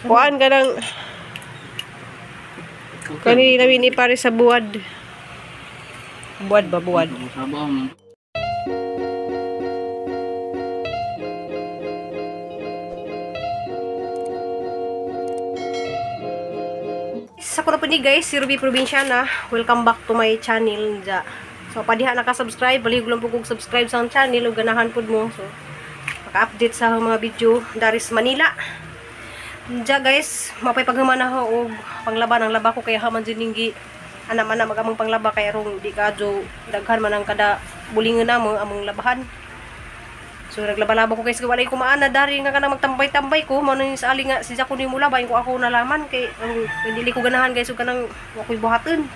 Kuan ka ng kani namin ni pare sa buwad. Buwad ba buwad? Sabaw man. Sa ko na po ni guys, si Ruby Provinciana. Welcome back to my channel. Ja. So, padiha naka-subscribe, balihog lang po kong subscribe sa akong channel ug ganahan pud mo. So, maka-update sa akong mga video dari sa Manila. Ja guys, mapay paghuman na ho og panglaba ng laba ko kay haman jud ninggi ana man na magamong panglaba kay rong di kadyo daghan man ang kada bulingon namo among labahan. So naglaba-laba ko guys, kay walay kumaana dari nga kanang magtambay-tambay ko mao nang sa ali nga si Jaco ni mula bayin ko ako nalaman kay ang dili ko ganahan guys ug kanang wa ko'y buhaton.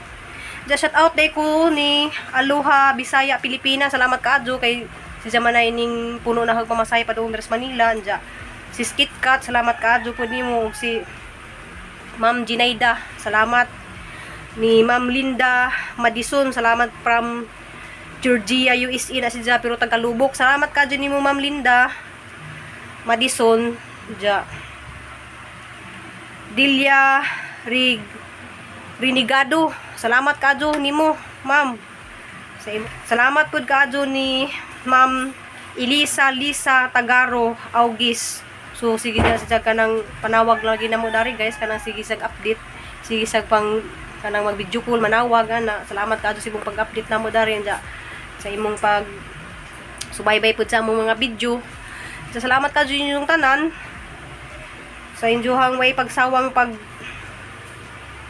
Ja, shout out day ko ni Aloha Bisaya Pilipinas. Salamat kaadyo kay si Jamanay ning puno na pamasahe padung diri sa Manila. Anja si Skit Kat, salamat kaadyo pud nimo ug si Ma'am Ginaida, salamat ni Ma'am Linda Madison, salamat from Georgia, USA na si Ja, pero taga Lubok. Salamat ka dyan nimo, Ma'am Linda Madison. Ja. Delia Rig Rinigado. Salamat ka dyan nimo, Ma'am. Salamat pud kaadyo ni Ma'am Elisa Lisa Tagaro Augis. So sige na siya kanang panawag lagi na mo dari guys, kanang sige sag update, sige sag pang kanang mag video call manawag ana. Salamat kaadyo sa imong pag-update namo dari anja sa imong pag subaybay pud sa among mga video. So, salamat kaadyo inyong tanan sa inyong way pagsawang pag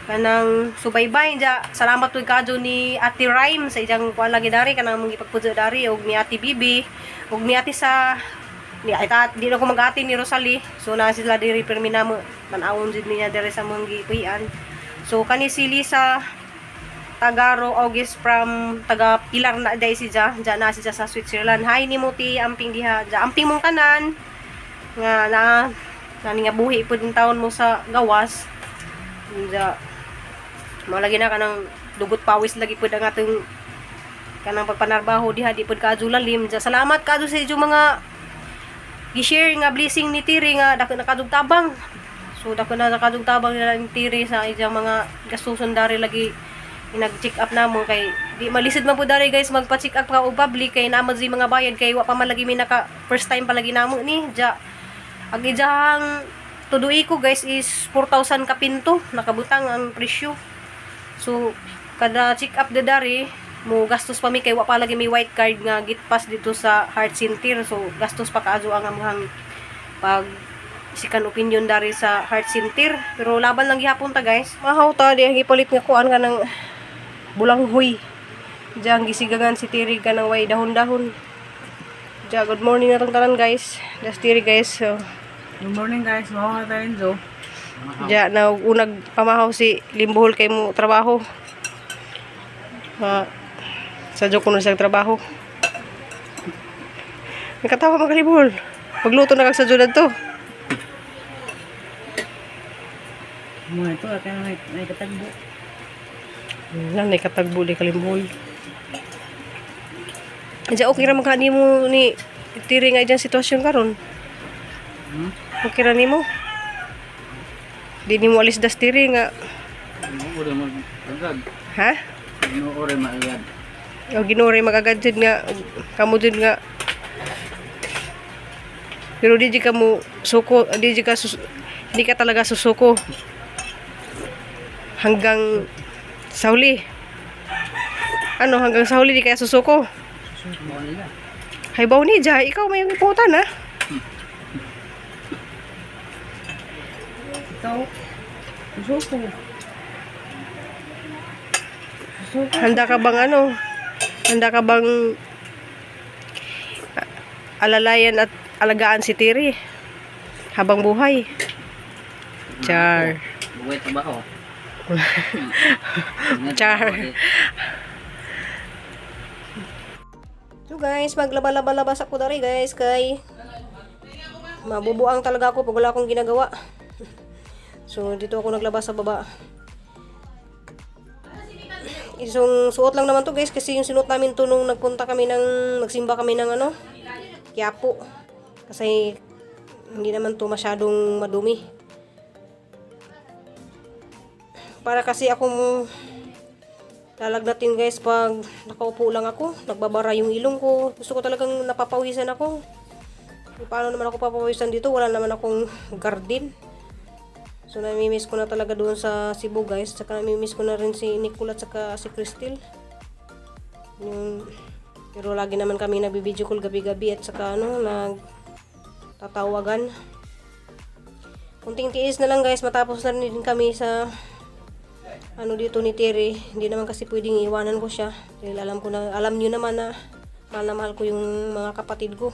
kanang subaybay ja. Salamat pud kaadyo ni Ate Rhyme sa iyang kuan lagi dari kanang among gipagpudyo dari og ni Ate Bibi og ni Ate sa ni ay ta, di na ko mag-ate ni Rosalie. So na sila diri pirmi namo tan-awon jud niya diri sa among gipuy-an. So kani si Lisa Tagaro August from taga Pilar na day si Ja ja na si Ja sa Switzerland. Hi nimo ti, amping diha ja, amping mong tanan nga na nani nga buhi pud ang taon mo sa gawas ja. Mao lagi na kanang dugot pawis lagi pud ang atong kanang pagpanarbaho diha, di pud kaadyo lalim ja. Salamat kaadyo sa inyong mga gi-share nga blessing ni Tiri nga dako na kaadyo tabang. So dako na kaadyo tabang nila ni Tiri sa iyang mga gastuson dari lagi inag-check up namo kay di malisod man pud dari guys magpa-check up ka og public kay naa man jud mga bayad kay wa pa man lagi mi naka first time pa lagi namo ni ja. Ang ijahang tudui ko guys is 4,000 kapinto nakabutang ang presyo. So, kada check up de dari, mo gastos pa mi kay wa pa lagi may white card nga git pass dito sa heart center. So, gastos pa kaadyo ang amuhang pag second opinion dari sa heart center. Pero laban lang gihapon ta guys. Mahaw ta di ang gipalit nga kuan ka ng bulanghoy. Diyan gisigangan si Tiri ka ng way dahon-dahon. Diyan, good morning na tong tanan guys. Das Tiri guys. So, Good morning guys, mawa tayo Enzo. Diya, na unag pamahaw si Limbuhol kay mo trabaho. Ma, sa joke ko na siyang trabaho. Nakatawa mga Limbuhol. Pagluto na kag sa jud to. Mga ito, kaya may katagbo. Lang nay katagbo ni Kalimbuhol. Diya, okay ra man ka nimo ni Tiri nga diyang sitwasyon karon. Okay ra nimo. Di nimo alis das Tiri nga, Ginoo mo agad. Ha? Ginoo rin maagad. O Ginoo ray magagad jud nga kamo jud nga pero di jud ka mo suko, di jud ka di ka talaga susuko hanggang sa huli. Ano, hanggang sa huli di kaya susuko? Mo nila. Hay baw ni ja, ikaw may iputan ha. Ikaw, susuko. Susuko. Handa ka bang ano? Handa ka bang alalayan at alagaan si Tiri habang buhay? Char. Buhay trabaho. Char. So guys, maglaba-laba-labas ako dari guys kay mabubuang talaga ako pag wala akong ginagawa. So dito ako naglaba sa baba. Isang suot lang naman to guys kasi yung sinuot namin to nung nagpunta kami ng nagsimba kami ng ano, Quiapo. Kasi hindi naman to masyadong madumi. Para kasi akong lalagnatin guys pag nakaupo lang ako. Nagbabara yung ilong ko. Gusto ko talagang napapawisan ako. Eh, paano naman ako papawisan dito? Wala naman akong garden. So, namimiss ko na talaga doon sa Cebu guys. Tsaka namimiss ko na rin si Nicole at saka si Crystal. Yung, pero lagi naman kami nagbi-video call gabi-gabi at saka ano, nagtatawagan. Kunting tiis na lang guys, matapos na rin din kami sa ano dito ni Terry. Hindi naman kasi pwedeng iwanan ko siya. Dahil alam ko na, alam niyo naman na mahal ko yung mga kapatid ko.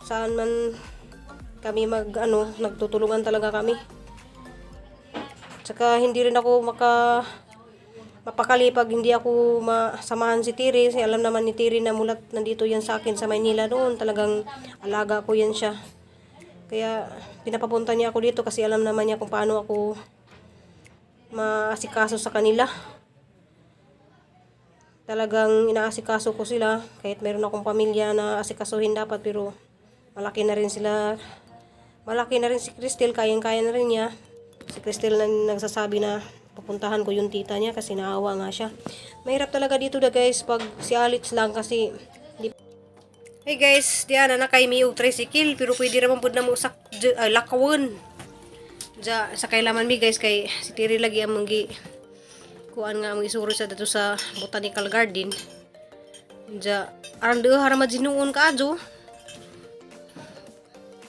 Saan man kami mag ano, nagtutulungan talaga kami. Tsaka hindi rin ako mapakali pag hindi ako masamahan si Tiri. Kasi alam naman ni Tiri na mulat nandito yan sa akin sa Maynila noon. Talagang alaga ko yan siya. Kaya pinapapunta niya ako dito kasi alam naman niya kung paano ako maasikaso sa kanila. Talagang inaasikaso ko sila kahit meron akong pamilya na asikasuhin dapat, pero malaki na rin sila. Malaki na rin si Crystal, kayang-kaya na rin niya. Si Crystal na nagsasabi na papuntahan ko yung tita niya kasi naawa nga siya. Mahirap talaga dito da guys pag si Alex lang kasi hindi. Hey guys, diyan na kay mi og tricycle pero pwede ra man pud na mo sak ay, lakawon. Ja, sakay laman mi guys kay si Tiri lagi among gi kuan nga among isuro sa dito sa Botanical Garden. Ja, aron duha ra majinuon kaadyo.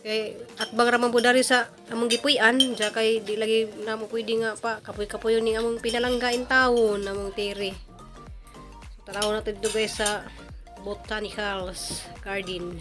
Kay atbang ra man pud dari sa among gipuy-an, ja kay di lagi namo pwede nga pa kapoy-kapoy ning among pinalanggain tawon among Tiri. So tanaw natin dito guys sa Botanicals Garden.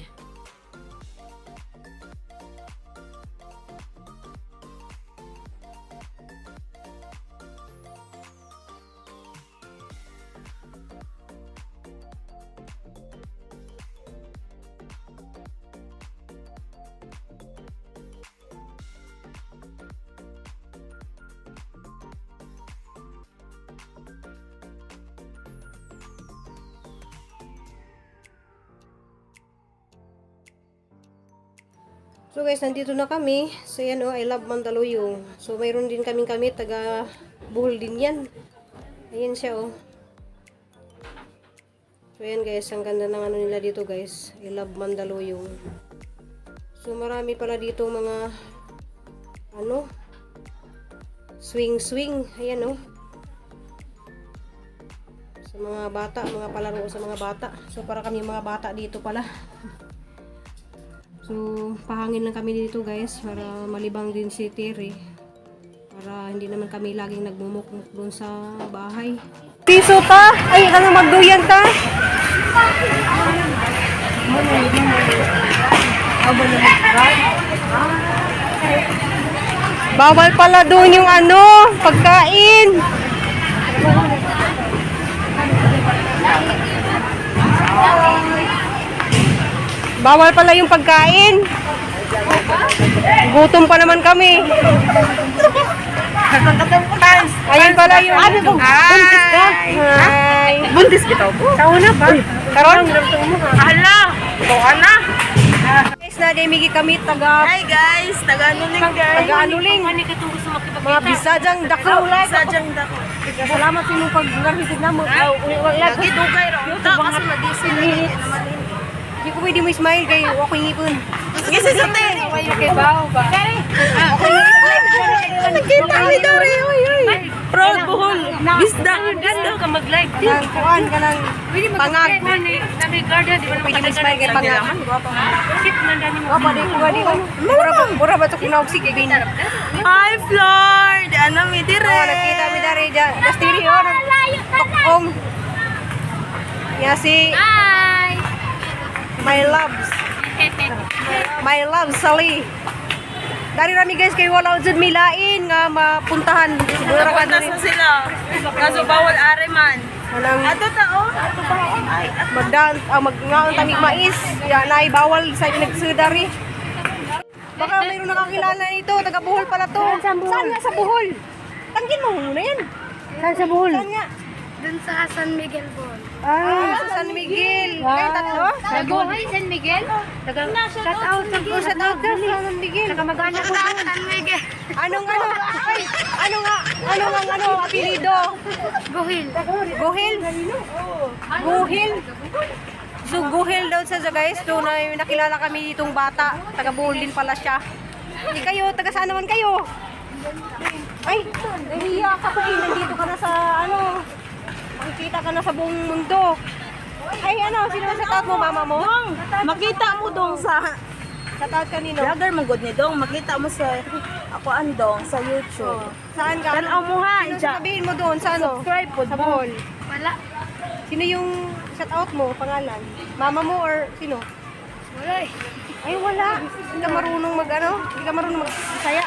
So guys, nandito na kami. So yan oh, I love Mandaluyong. So mayroon din kaming kami, taga Bohol din yan. Ayan siya oh. So ayan guys, ang ganda ng ano nila dito guys. I love Mandaluyong. So marami pala dito mga ano, swing swing. Ayan oh. Sa mga bata, mga palaro sa mga bata. So para kami mga bata dito pala. So, pahangin lang kami dito guys para malibang din si Terry. Para hindi naman kami laging nagmumukmuk doon sa bahay. Piso ta! Ay, ano magduyan ta? Bawal pala doon yung ano, pagkain. Bawal pala yung pagkain. Gutom pa naman kami. Ayun pala yung... Ano to? Buntis ka? Hi. Buntis bitaw ko. Sa una pa. Karon? Hala! Buka na! Guys, na migi kami taga Hi guys! Taga-anuling guys! taga Anuling. Mga bisadyang dako. Sadyang dako. Salamat sa imong pag-narhitig namo. Lagi dugay ra. Ta kasi madisin. Hindi ko pwede mo smile kay wa ko ngipon. Sige sa te. Okay ba? Nakita mi dori oy oy. Proud Bohol. Bisda, bisda ka mag-live. Kanang kuan kanang pangag. Pwede mo smile kay pangag. Wa pa di ko di ko. Mura ba to kinaog si Kevin? Hi Flor! Di ana mi dire. Oh, nakita mi dari ja. Dastiri oh nag Tokong. Ya si Hi! My loves. My love Sally. Dari rami guys kay wala jud milain nga mapuntahan. Siguro ka Napunta diri. sa sila. Kaso bawal are man. Anang Ato ta oh. Ato pa oh. Ay, magdan magngaon tamig mais. Ya nay bawal sa nagsudari. Baka mayroon nakakilala nito, taga Bohol pala to. Saan nga sa Bohol? Tanggin mo muna yan. Saan sa Bohol? Saan nga? Dun sa San Miguel Bohol. Ay, sa San Miguel. Kayo tatlo? Sa San Miguel? Shout out. Oh, shout out ka sa San Miguel. Sa San Miguel. Anong ano? Ay, ano nga? Ano ang ano apelyido? Buhil. Guhil? Guhil? So, Guhil daw sa guys. So, na, nakilala kami itong bata. Taga Bohol din pala siya. Hindi kayo, taga saan naman kayo? Ay, nahiya ka ko eh. Nandito ka na sa ano. Makikita ka na sa buong mundo. Ay, ano, sino ang shout out mo, mama mo? Makita mo dong sa Shout out kanino? vlogger mo gud ni dong, makita mo sa ako andong sa YouTube. Saan ka? Tan-aw mo ha, Sino Ija. sabihin mo doon? Sa ano? Subscribe po Sa Bohol. Wala. Sino yung shout out mo, pangalan? Mama mo or sino? Wala eh. Ay, wala. Hindi ka marunong mag ano? Hindi ka marunong mag-Bisaya.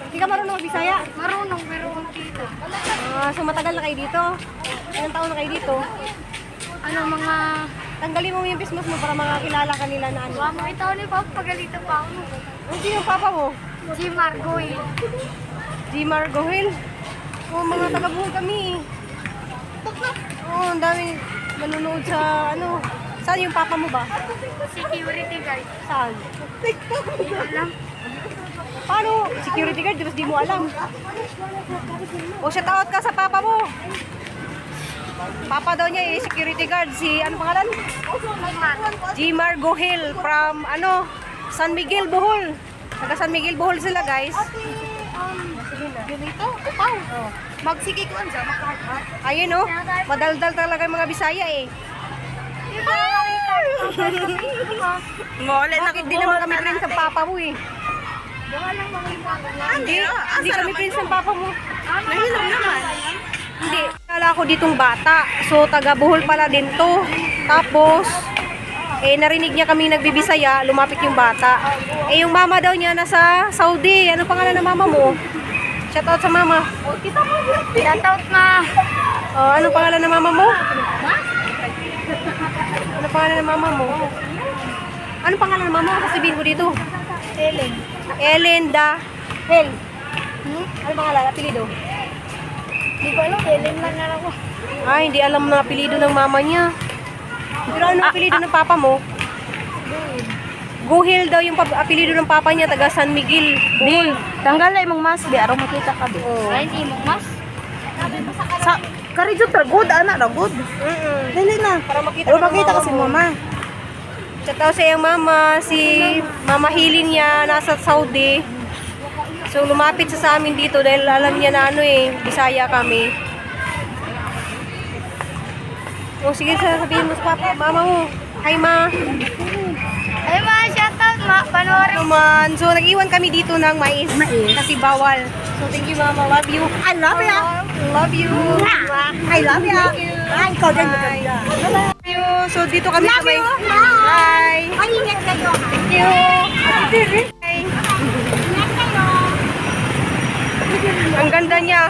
Hindi ka marunong mag-Bisaya. Marunong pero makita. Ah, so matagal na kayo dito? Ilang taon na kayo dito? Ano mga... Tanggalin mo yung business mo para makakilala ka nila na ano. Wala mga itaw ni Papa. Pagalito pa ako. Ano sino yung papa mo? Si Margoy. G. Margohil. Oh, mga taga-Bohol kami eh. Oh, ang dami manonood sa ano. Saan yung papa mo ba? Security guard. Saan? Hindi ko alam. Paano? Security guard, di ba di mo alam? O, shout out ka sa papa mo. Papa daw niya eh, security guard. Si, ano pangalan? Gmar Gohil from, ano, San Miguel, Bohol. Taga San Miguel, Bohol sila, guys. Ganito? Upaw. Magsige ko ansa, magkahat. Ayun, oh. Madaldal talaga yung mga Bisaya, eh. Mole na Bakit di naman kami friends ng papa mo, eh? Hindi, hindi kami friends ng papa mo. Nahilom naman. Hindi. Kala ko ditong bata. So, taga Bohol pala din to. Tapos, eh, narinig niya kami nagbibisaya, lumapit yung bata. Eh, yung mama daw niya nasa Saudi. Ano pangalan ng mama mo? Shout out sa mama. Shout out na. Oh, ano pangalan ng mama mo? Ano pangalan ng mama mo? Ano pangalan ng mama mo? Sasabihin ko dito. Ellen. Ellen da Hel. Ano pangalan? Apelido? Hindi ko alam. Ellen lang alam ko. Ay, hindi alam na apelido ng mama niya. Pero ano apelido ng papa mo? Guhil daw yung apelido ng papa niya, taga San Miguel. Di, tanggal na imong mask di aron makita ka di. Oh. Ay, hindi mo mas. Sa kari jud ra good ana ra good. Dili na. Para makita Aron ka ng makita mama ka si mo. mama. Shout out sa iyang mama, si Mama Hilin niya, nasa Saudi. So, lumapit siya sa amin dito dahil alam niya na ano eh, Bisaya kami. O, sige, sabihin mo sa papa, mama mo. Hi, ma. Ay, mga shout out ma. Panoorin Ano man. So, nag-iwan kami dito ng mais. Mais. Kasi bawal. So, thank you, Mama. Love you. I love you. Love you. I love you. Thank you. Ay, ikaw din Bye. maganda. Love you. So, dito kami sa Love may... you. Bye. Ay, ingat kayo. Thank you. Bye. Ingat kayo. Ang ganda niya.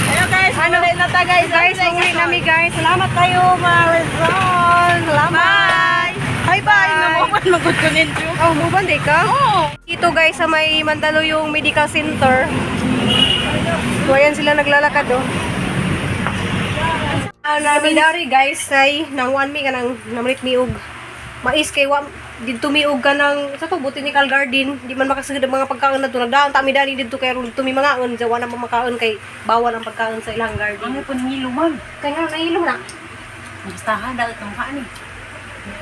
Hello guys, Ano? ano na ta guys. Guys, manguli nami guys. Salamat tayo, Marizon. Salamat. Hi bye. Namuman magud ko ninyo. Oh, muban di ka? Dito guys sa may Mandaluyong Medical Center. So ayan sila naglalakad oh. Ang nami dari guys ay nanguan mi kanang namrit mi og mais kay wa didto mi og kanang sa to botanical garden di man makasagad ang mga pagkaon na nagdaon ta mi dali didto kay ron didto mi mangaon sa wala man makaon kay bawal ang pagkaon sa ilang garden. Ang po nangilo man. Kay nga nahilom na. Nagustahan dahil itong kaan eh.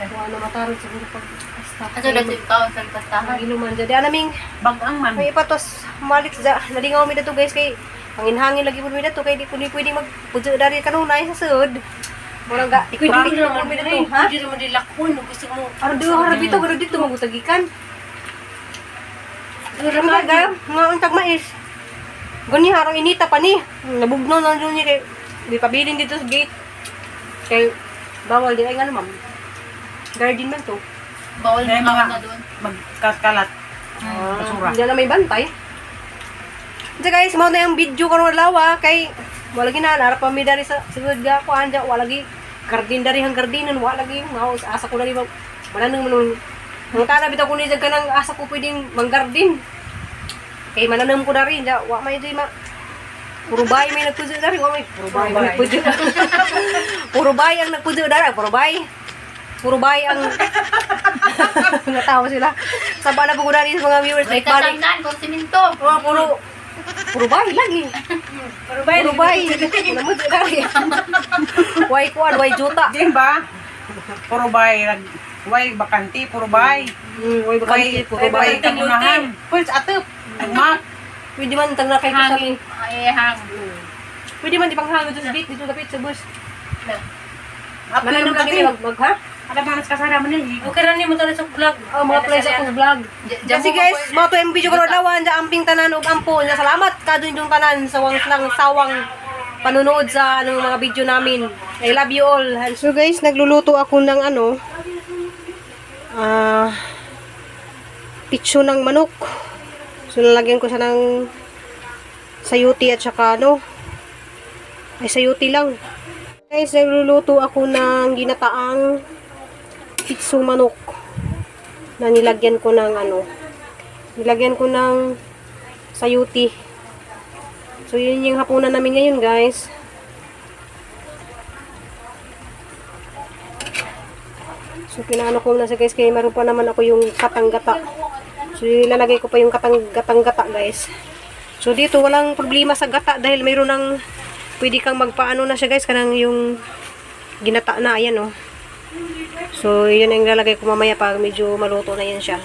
Wala na matarod siguro pag basta. Ato nagsimkaon sa pastahan. Nahilom man dyan. Di anaming Bagang man. May ipatos malit sa nalingaw mi dato guys kay panginhangin lagi pud mi dato kay di ko ni pwede magpudyo dari kanunay sa sud. Murag ga Pwede pwede naman mi dili. dato ha. Pwede naman dilakon. Gusto mo. Aron duha ra dito garo dito magutagikan. Nga ga nga ang tagmais. Gani harang inita pa ni. Nabugnaw na jud ni kay di pabilin dito sa gate. Kay bawal di ay ngano ma'am. Garden man to. Bawal na mga na doon. Magkakalat. Basura. Hindi na may bantay. So guys, mao na yung video karon adlaw ah, kay wala gi na nara pa mi dari sa sugod ga ko anja wala gi garden dari hang gardinon wala gi mao asa ko dali mananong man ang tala bitaw ko ni jag kanang asa ko pwedeng manggardin. Kay mananong ko dari ja wa may di ma Puro bay may nagpuyo dari. Oh, may puro bay may nagpuyo. Puro bay ang nagpuyo dari. Puro bay. Puro bay ang natawa sila. Saba na po ko dari sa mga viewers. May Like, balik. kasamnan kung siminto. Oh, puro puro bay lagi. Puro bay. Puro bay. Namudo dari. Way kuan, way juta. Di ba? Puro bay way bakante, puro bay. Way bakante, puro bay. Way kamunahan. Pwede atop. Mak. Pwede man tang nakay ko sa Hangin. Ay, hang. Pwede man di panghangin dito sa bit, dito dapit sa bus. Apil Mananong mo kami natin. mag, mag ha? Alam mo, kasara mo niya. Okay ra ni mo tala sa vlog. Oh, mga play sa akong vlog. Kasi guys, mga to yung video ko lawan, sa amping tanan ug ampo. Na salamat kadun yung tanan sa wang lang sawang panunood sa anong mga video namin. I love you all. And so guys, nagluluto ako ng ano pitso ng manok. So lalagyan ko siya ng sayuti at saka ano ay sayuti lang. Guys, nagluluto ako ng ginataang pitso manok na nilagyan ko ng ano, nilagyan ko ng sayuti. So, yun yung hapunan namin ngayon, guys. So, pinaano ko na siya, guys, kaya meron pa naman ako yung katanggata. So, ilalagay ko pa yung katanggatang-gata, guys. So, dito, walang problema sa gata dahil mayroon ng pwede kang magpaano na siya, guys, kanang yung ginata na, ayan, oh. So, yun ang ilalagay ko mamaya pag medyo maluto na yan siya.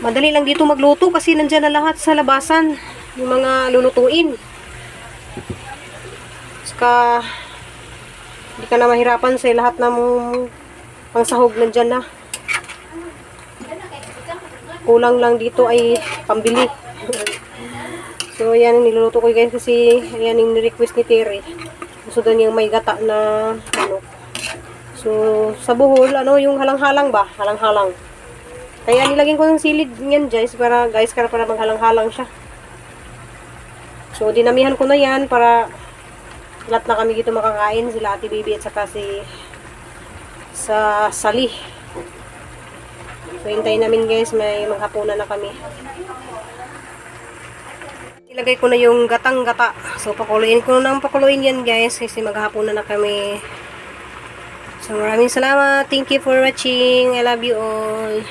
Madali lang dito magluto kasi nandyan na lahat sa labasan yung mga lulutuin. Saka, hindi ka na mahirapan sa lahat ng pangsahog nandyan na. Kulang lang dito ay pambili. So, yan ang niluluto ko, guys, kasi ayan yung request ni Terry. Gusto daw niyang may gata na ano. So, sa buhol, ano yung halang-halang ba? Halang-halang. Kaya nilagyan ko ng silid niyan, guys, para guys, para maghalang-halang siya. So, dinamihan ko na yan para lahat na kami dito makakain. Sila Ate Baby at saka si sa Sali. So, hintayin namin, guys, may maghapunan na kami. Ilagay ko na yung gatang-gata. So, pakuluin ko na ng pakuluin yan, guys, kasi maghahaponan na kami. So, maraming salamat. Thank you for watching. I love you all.